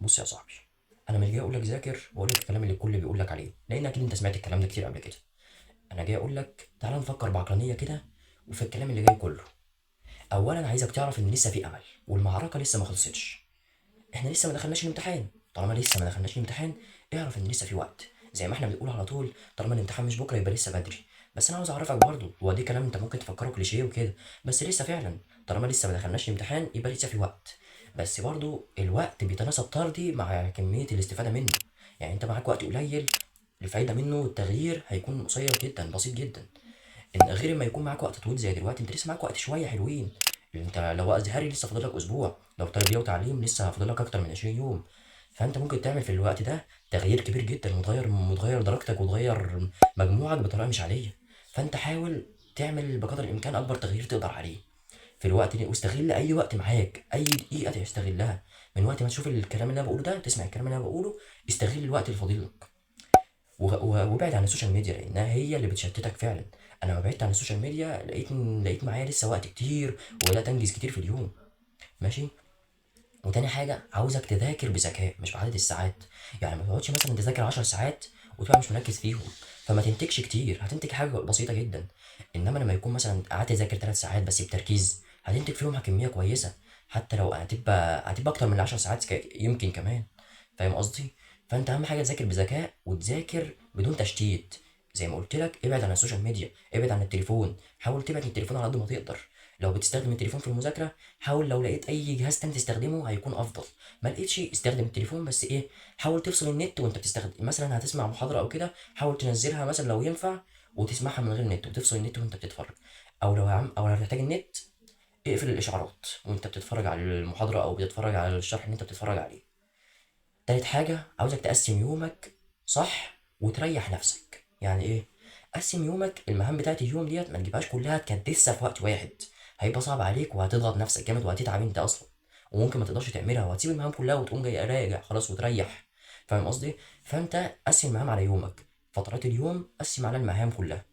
بص يا صاحبي، انا مش جاي اقول لك ذاكر واقول لك الكلام اللي الكل بيقول لك عليه، لان اكيد انت سمعت الكلام ده كتير قبل كده. انا جاي اقول لك تعال نفكر بعقلانيه كده، وفي الكلام اللي جاي كله. اولا عايزك تعرف ان لسه في امل، والمعركة لسه ما خلصتش. احنا لسه ما دخلناش الامتحان. طالما لسه ما دخلناش الامتحان، اعرف ان لسه في وقت. زي ما احنا بنقول على طول، طالما الامتحان مش بكره يبقى لسه بدري. بس انا عاوز اعرفك برضو، هو دي كلام انت ممكن تفكره كليشيه وكده، بس لسه فعلا طالما لسه ما دخلناش الامتحان يبقى لسه في وقت. بس برضو الوقت بيتناسب طردي مع كمية الاستفادة منه. يعني انت معاك وقت قليل، الفايدة منه والتغيير هيكون قصير جدا، بسيط جدا. ان غير ما يكون معاك وقت طويل زي دلوقتي، انت لسه معاك وقت شوية حلوين. انت لو ازهري لسه فاضلك اسبوع، لو تربيه وتعليم لسه فاضلك اكتر من 20 يوم. فانت ممكن تعمل في الوقت ده تغيير كبير جدا، وتغير درجتك وتغير مجموعك بطريقة مش عاديه. فانت حاول تعمل بقدر الامكان اكبر تغيير تقدر عليه في الوقت ده، واستغل اي وقت معاك، اي دقيقة تستغلها. من وقت ما تشوف الكلام اللي انا بقوله ده، تسمع الكلام اللي انا بقوله، استغل الوقت الفاضي لك. وابعد عن ال social media لانها هي اللي بتشتتك فعلا. انا لما بعدت عن ال social media لقيت معايا لسه وقت كتير، وبدات انجز كتير في اليوم. ماشي. وتاني حاجة عاوزك تذاكر بذكاء مش بعدد الساعات. يعني ما تقعدش مثلا تذاكر 10 ساعات وتبقى مش مركز فيهم، فما تنتجش كتير، هتنتج حاجة بسيطة جدا. انما لما يكون مثلا قعدت تذاكر 3 ساعات بس بتركيز، هتنتج فيهم كمية كويسه، حتى لو هتبقى اكتر من 10 ساعات يمكن كمان. فاهم قصدي؟ فانت اهم حاجة تذاكر بذكاء وتذاكر بدون تشتيت. زي ما قلت لك، ابعد عن السوشيال ميديا، ابعد عن التليفون، حاول تبعد التليفون على قد ما تقدر. لو بتستخدم التليفون في المذاكره، حاول لو لقيت اي جهاز تاني تستخدمه هيكون افضل. ما لقيتش، استخدم التليفون بس ايه، حاول تفصل النت وانت بتستخدم. مثلا هتسمع محاضرة او كده، حاول تنزلها مثلا لو ينفع وتسمعها من غير نت، وتفصل النت وانت بتتفرج. او لو او لو هتحتاج النت، اقفل الاشعارات وانت بتتفرج على المحاضرة او بتتفرج على الشرح اللي انت بتتفرج عليه. تالت حاجة عاوزك تقسم يومك صح وتريح نفسك. يعني ايه؟ قسم يومك، المهام بتاعت اليوم ديت ما تجيبهاش كلها تكدسها في وقت واحد، هيبقى صعب عليك وهتضغط نفسك جامد وهتتعب انت اصلا، وممكن ما تقدرش تعملها وهتسيب المهام كلها وتقوم جاي راجع خلاص وتريح. فاهم قصدي؟ فانت قسم المهام على يومك، فترات اليوم قسم على المهام كلها.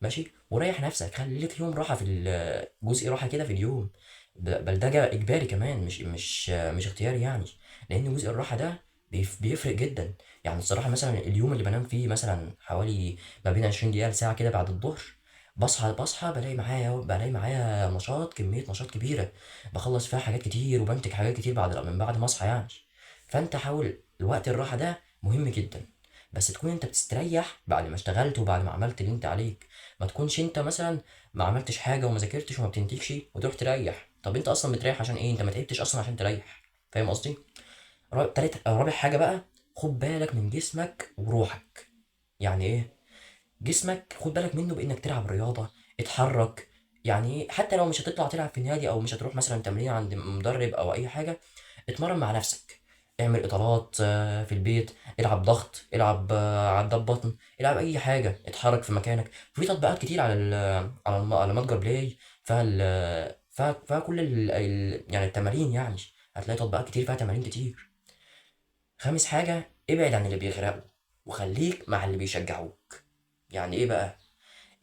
ماشي. وريح نفسك، خليك يوم راحة في جزء راحة كده في اليوم. بل ده اجباري كمان، مش اختياري يعني. لان جزء الراحة ده بيفرق جدا. يعني الصراحة مثلا اليوم اللي بنام فيه مثلا حوالي ما بين 20 دقيقة لساعة كده بعد الظهر، بصحى بلاقي معايا نشاط، كمية نشاط كبيره، بخلص فيها حاجات كتير وبنتج حاجات كتير من بعد ما اصحى يعني. فانت حاول الوقت الراحة ده مهم جدا، بس تكون انت بتستريح بعد ما اشتغلت وبعد ما عملت اللي انت عليك. ما تكونش انت مثلا ما عملتش حاجة وما ذاكرتش وما بتنتجش وتروح تريح. طب انت اصلا بتريح عشان ايه؟ انت ما تعبتش اصلا عشان تريح. فاهم قصدي؟ تالت أو رابع حاجة بقى، خد بالك من جسمك وروحك. يعني ايه؟ جسمك خد بالك منه بانك تلعب رياضه، اتحرك. يعني ايه؟ حتى لو مش هتطلع تلعب في نادي او مش هتروح مثلا تمرين عند مدرب او اي حاجه، اتمرن مع نفسك، اعمل اطالات في البيت، العب ضغط، العب عداد بطن، العب اي حاجه، اتحرك في مكانك. في تطبيقات كتير على ال على الم- على متجر بلاي، فيها كل يعني التمارين يعني. هتلاقي تطبيقات كتير فيها تمارين كتير. خامس حاجه، ابعد عن اللي بيغرقوا وخليك مع اللي بيشجعوك. يعني ايه بقى؟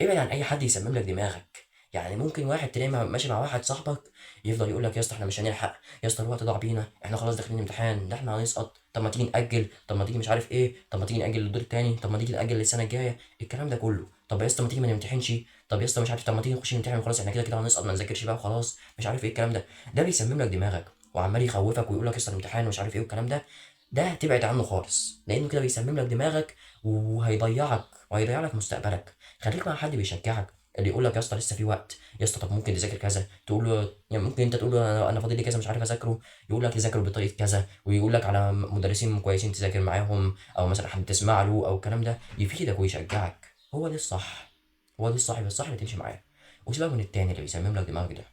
ابعد عن اي حد يسمم لك دماغك. يعني ممكن واحد تلاقي ماشي مع واحد صاحبك يفضل يقول لك يا اسطى احنا مش هنلحق، يا اسطى الوقت ضاع بينا، احنا خلاص داخلين الامتحان ده، احنا هنسقط، طب ما تيجي نأجل، طب ما تيجي مش عارف ايه، طب ما تيجي نأجل للدور التاني، طب ما تيجي نأجل للسنة الجايه، الكلام ده كله. طب يا اسطى ما تيجي ما نمتحنش، طب يا اسطى مش عارف، طب ما تيجي نخش نمتحن وخلاص، احنا كده كده هنسقط، ما نذاكرش بقى وخلاص، مش عارف ايه الكلام ده. ده بيسمم لك دماغك وعمال يخوفك ويقول لك يا اسطى الامتحان ومش عارف ايه والكلام ده. ده تبعد عنه خالص لانه كده بيسمم لك دماغك وهيضيعك وهيضيع لك مستقبلك. خليك مع حد بيشجعك، اللي يقول لك يا اسطى لسه في وقت، يا اسطى طب ممكن تذاكر كذا، تقول له يعني ممكن انت تقول له انا فاضل لي كذا مش عارف اذاكره، يقول لك تذاكره بطريقة كذا، ويقول لك على مدرسين كويسين تذاكر معاهم، او مثلا حد تسمع له او الكلام ده يفيدك ويشجعك. هو ده الصح، هو ده الصح، الصح اللي تمشي معاه. وسيبك من التاني اللي بيسمم لك دماغك ده.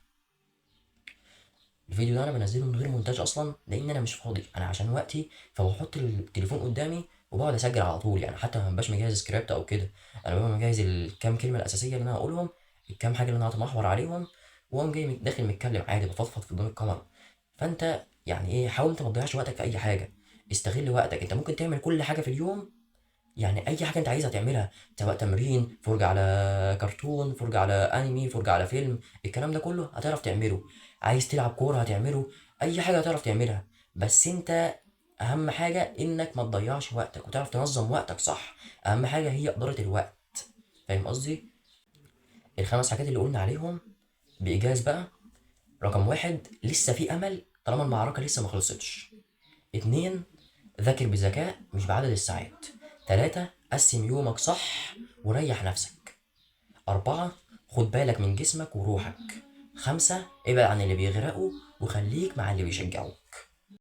الفيديو ده انا بنزله من غير مونتاج اصلا لان انا مش فاضي، انا عشان وقتي، فبحط التليفون قدامي وبقعد اسجل على طول. يعني حتى ما ببقاش مجهز سكريبت او كده، انا ببقى مجهز الكام كلمة الاساسية اللي انا هقولهم، الكام حاجة اللي انا هتمحور عليهم، واقوم جاي داخل متكلم عادي، بفضفض في قدام الكاميرا. فانت يعني ايه، حاول انت ما تضيعش وقتك في اي حاجه، استغل وقتك. انت ممكن تعمل كل حاجة في اليوم، يعني اي حاجة انت عايزها تعملها، سواء تمرين، فرجه على كرتون، فرجه على انمي، فرجه على فيلم، الكلام ده كله هتعرف تعمله. عايز تلعب كورة هتعمله، اي حاجة هتعرف تعملها. بس انت اهم حاجة انك ما تضيعش وقتك وتعرف تنظم وقتك صح. اهم حاجة هي ادارة الوقت، فاهم قصدي؟ الخمس حاجات اللي قلنا عليهم بايجاز بقى. رقم 1، لسه في امل طالما المعركة لسه ما خلصتش. 2، ذاكر بذكاء مش بعدد الساعات. 3، قسم يومك صح وريح نفسك. 4، خد بالك من جسمك وروحك. 5، ابعد عن اللي بيغرقوا وخليك مع اللي بيشجعوك.